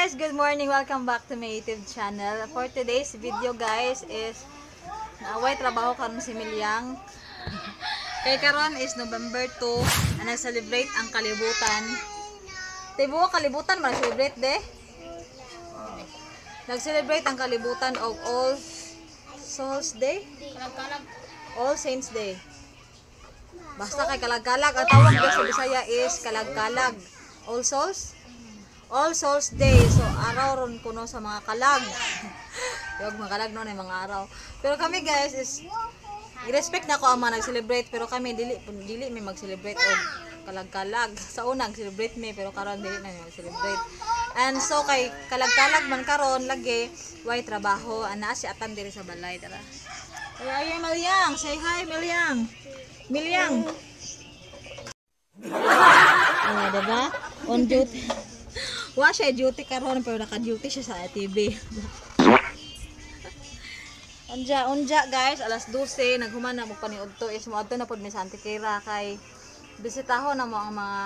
Guys! Good morning! Welcome back to my YouTube channel. For today's video, guys, is naaway trabaho karon si Milyang. Kay karon is November 2 ang nag-celebrate ang kalibutan. Tibuok kalibutan man celebrate de? Nag-celebrate ang kalibutan og All Souls Day? All Saints Day. Basta kay kalag-kalag. Ang tawag de sa Bisaya is kalag-kalag. All Souls? All Souls Day. So, araw ron kuno sa mga kalag. Yung mga kalag noon ay mga araw. Pero kami, guys, is i-respect na ko ang mga nag-celebrate, pero kami dili dili may mag-celebrate og kalag-kalag. Sa una celebrate mi, pero karon dili na mi mag-celebrate. And so kay kalag-kalag man karon lagi way trabaho ana si atan diri sa balay dara. Ay ay Milyang, say hi Milyang. Milyang. Oh, diba? On duty. Wa siya duty karon pero naka-duty siya sa TV. Unja, unja guys, alas 12 naghuman na mo paniudto is moadto na pud mi sa Antiquera kay bisitahon na mo ang mga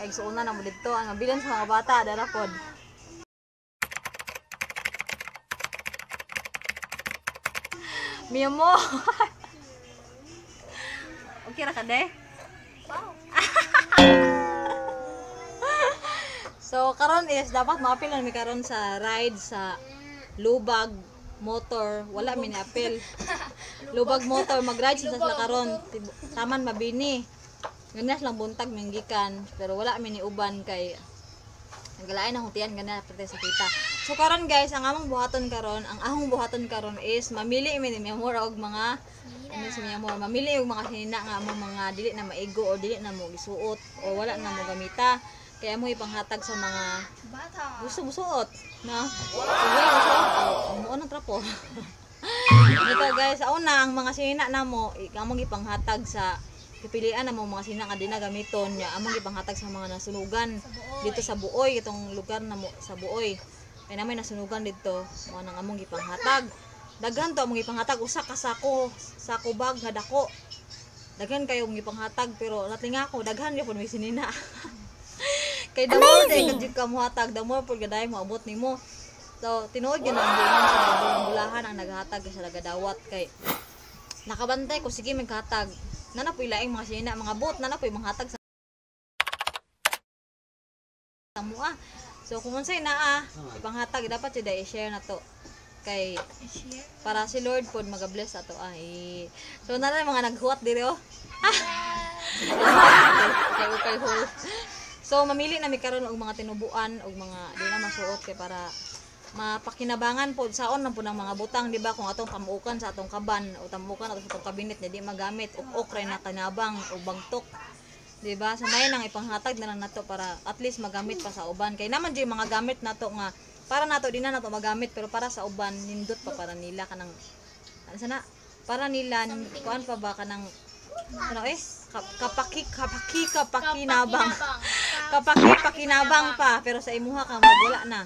kaigsuonan na mo didto, ang mabilin sa mga bata dara pod. Miyo mo. Okay ra ka de? Wow. So karon is dapat maapil na mi karon sa ride sa Lubag Motor, wala mi ni-apil. Lubag Motor mag-ride sa sila karon, taman Mabini. Ganyan lang buntag minggikan, pero wala mi ni uban kay nagalain ang hutian ganyan pati sa kita. So karon guys, ang among buhaton karon, ang ahong buhaton karon is mamili mi ni Miamor og mga ano si Miamor, mamili og mga sinina nga among mga dili na maigo o dili na mo gisuot o wala na mo gamita. Kaya mo ipanghatag sa mga bata gusto musuot, no? Wow. Musuot, oh, muo ng trapo. Ito guys, sa una ang mga sinina namo, among ipanghatag sa pipilian namo mga sinina nga di na gamiton nya, among ipanghatag sa mga nasunugan dito sa Buoy, itong lugar namo sa Buoy. Kay namay nasunugan dito, mo nang among ipanghatag. Daghan to among ipanghatag, usa ka sako, sako bag nga dako. Daghan kayo among ipanghatag pero natlinga ako, daghan gyud pud may sinina. Kay the more day kadjud ka mohatag, the more pud gaday mo abot nimo. So tinuod gyud ang bulan sa bulahan ang naghatag kay sa nagadawat kay nakabantay ko sige maghatag. Nana puy laing mga sinina, mga bot nana puy manghatag sa mua. So kung unsay naa ipanghatag dapat jud i-share na to kay para si Lord pod maga-bless ato ay. So nana mga naghuwat diri oh. Kay ukay hol. So mamili na mi karon og mga tinubuan og mga di na masuot kay para mapakinabangan pod saon lang pod ang mga butang, di ba? Kung atong tamukan sa atong kaban o tamukan ato sa atong kabinet na di magamit, uk-ok ra na kinabang o bangtok, di ba? So may nang ipanghatag na lang nato para at least magamit pa sa uban. Kay naman jud mga gamit nato nga para nato di na nato magamit pero para sa uban nindot pa para nila kanang ano sana para nila kuan pa ba kanang ano eh kapaki kapaki kapakinabang kapaki pakinabang pa pero sa imuha ka wala na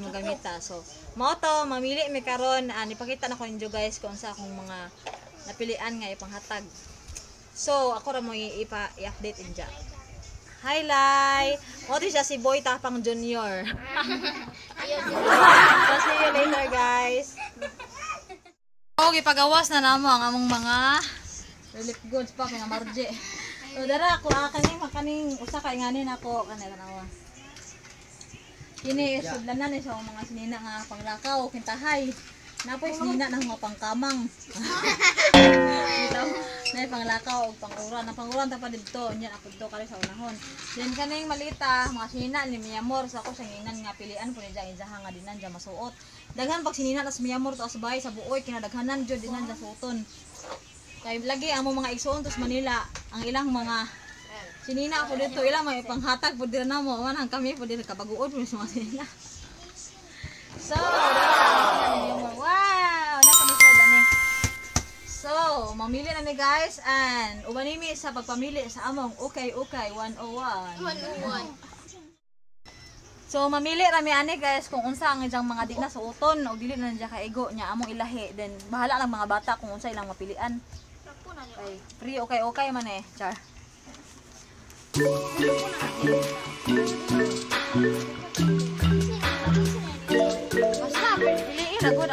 magamita. So mao to mamili mi karon, nipakita na ko ninyo guys kung unsa akong mga napilian nga ipanghatag. So ako ra mo i-update inja. Hi Lai, mao to siya si Boy Tapang Junior. So see you later guys. Okay, pagawas na namo ang among mga relief goods pa kay Marje. So dara ako kaning makaning usa ka inganin ako kanila tanawa. Kini sudlanan ni sa mga sinina nga panglakaw kintahay. Napoy sinina na mga pangkamang. Nay panglakaw og panguran, ang panguran ta pa didto nya ako didto kali sa unahon. Then kaning malita mga sinina ni Miamor sa ako siyang ingnan nga pilian pud niya ijaha nga dinan dya masuot. Daghan pag sinina tas Miamor to sa bahay sa Buoy kinadaghanan jud dinan dya suoton. Kay lagi ang mga igsuon tos Manila, ang ilang mga sinina po dito, ilang mga ipanghatag po dira namo, man kami po dira kabaguod po sa mga sinina. So, wow, na kami so dani. So, mamili na mi guys and uban mi sa pagpamili sa among Okay Okay 101. 101. So, mamili ra mi ani guys kung unsa ang ijang mga di na suoton o dili na niya kaigo nya among ilahi, then bahala lang mga bata kung unsa ilang mapilian. Ay, free okay okay man eh, char.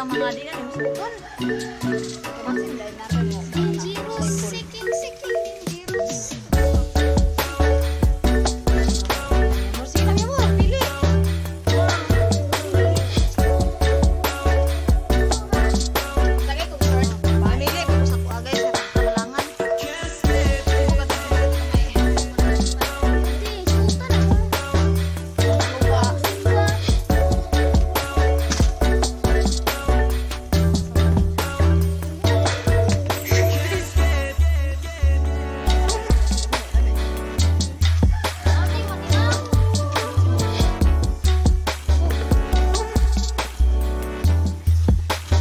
ang mga di na masuoton. Kabasin dahil natin mo. Dangerous. Seeking, seeking, dangerous. Amor, sige na, amor, pili. Lagay ko short. Pamili ko sa kuha guys, sa kamalangan. Hindi, suta na.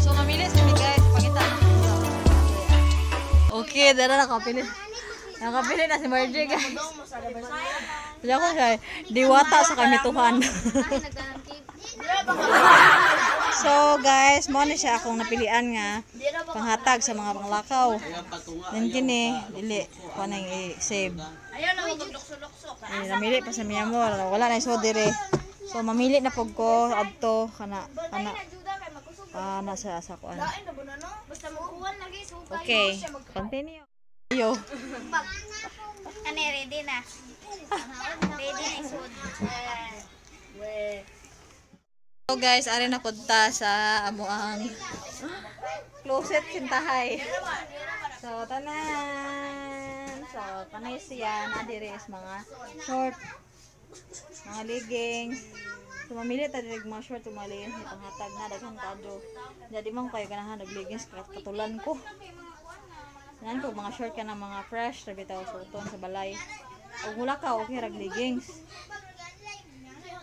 So mamili sa mi guys, pangita. Okay, dara nakapili. Nakapili na si Margie guys. Wala ko siya, diwata sa kamituhan. So guys, mo ni siya akong napilian nga panghatag sa mga panglakaw. Then kini dili ko nang i-save. Ayaw na maglukso-lukso. Eh, namili pa sa miya mo, wala na iso dire. So mamili na pug ko adto kana kana kana sa kuan. Basta makuha lagi suka. Okay, continue. Ayo. Ano, ready na. Ready na isod. So guys, ari na pud ta sa amo ang closet sintahay. So tanan. So kanay siya na diri is mga short, mga leggings. So mamili ta diri mga short ug mga leggings ni panghatag na daghan kadyo. Jadi man kayo ganahan og leggings katulan ko. Nan ko mga short ka na mga fresh ra bitaw suoton sa balay. Ug mula ka okay rag leggings.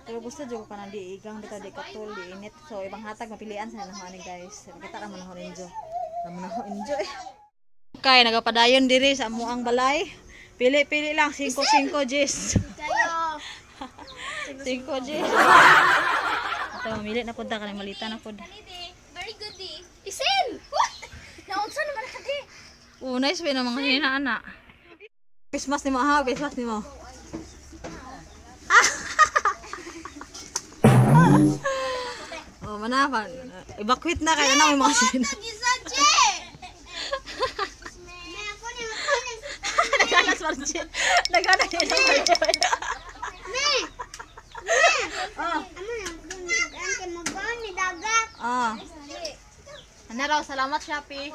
Pero gusto jud ko kanang di igang bitaw di katul di init. So ibang hatag mapilian sa naho ani guys. Kita ra man ho ninyo. Ra man ho enjoy. Okay, nagapadayon diri sa amuang balay. Pili-pili lang 5 5 Gs. Kayo. 5 Gs. Ito mamili na pud ta kanang malita na pud. Very good di. Isin! What? Naunsa naman ka di? Oh, nice way na mga hina ana. Christmas nimo ha, Christmas nimo. Oh, mana pa. Evacuate na kay ana may mga sina. Gisaje! Naganas Margie. Naganas siya Margie. Ah. Ah. Ano raw, salamat Shopee.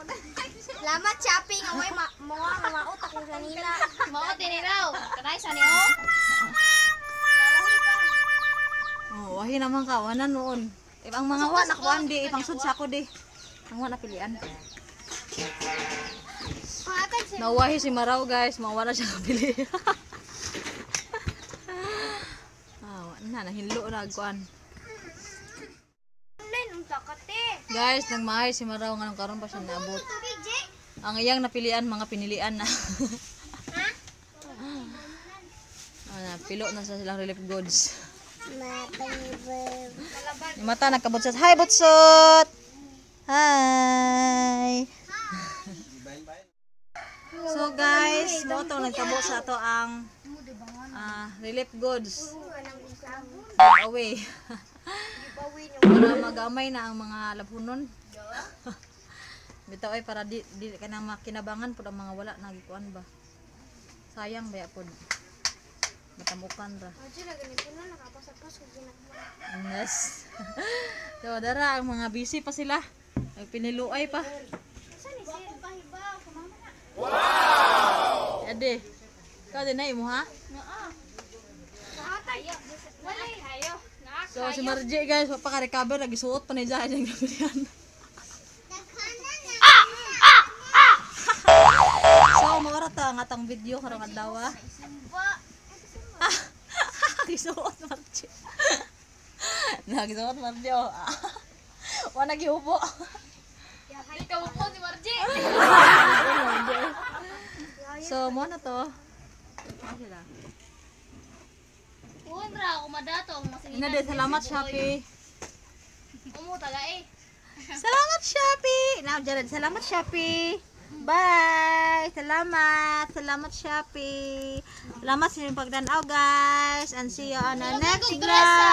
Salamat shopping away ma mo nga maot ako kanina. Maot din raw. Kanay sa niyo. Oh, wahi naman ka, wala noon. Ibang mga wa nakuan di, ipang sud sa ako di. Ang wa napilian. Nawahi si Maraw guys, mawala siya kapili. Ah, wa na nahinlo na kuan. Online unsa ka te? Guys, nagmahay si Maraw nganong karon pa siya naabot. Ang iyang napilian, mga pinilian na. Ah, pilo na sa silang relief goods. Ni mata nagkabutsot. Hi butsot. Hi. So guys, mo to nagtabo sa ato ang relief goods. Away. Para magamay na ang mga lapunon. Bitaw ay para di kanang makinabangan pud ang mga wala nagikuan ba. Sayang baya pud. Matamukan ra. Yes. So dara ang mga busy pa sila. Nagpiniluay pa. Wow! Ade. Ikaw din na imo ha? So si Margie guys, pa ka-recover nagisuot pa ni Jahan yung gabilihan. So maura ta ang atong video karong adlaw. Gisuot Margie. Nagisuot Margie oh. Wa nagiubo. Di ka mo si Margie. So mo na to. Ano sila? Uy, bra, ako madato. Ina de, salamat Shopee. Umo taga eh. Salamat Shopee. Now Jared, salamat Shopee. Bye. Salamat. Salamat Shopee. Salamat sa inyong pagdanaw guys. And see you on our next vlog.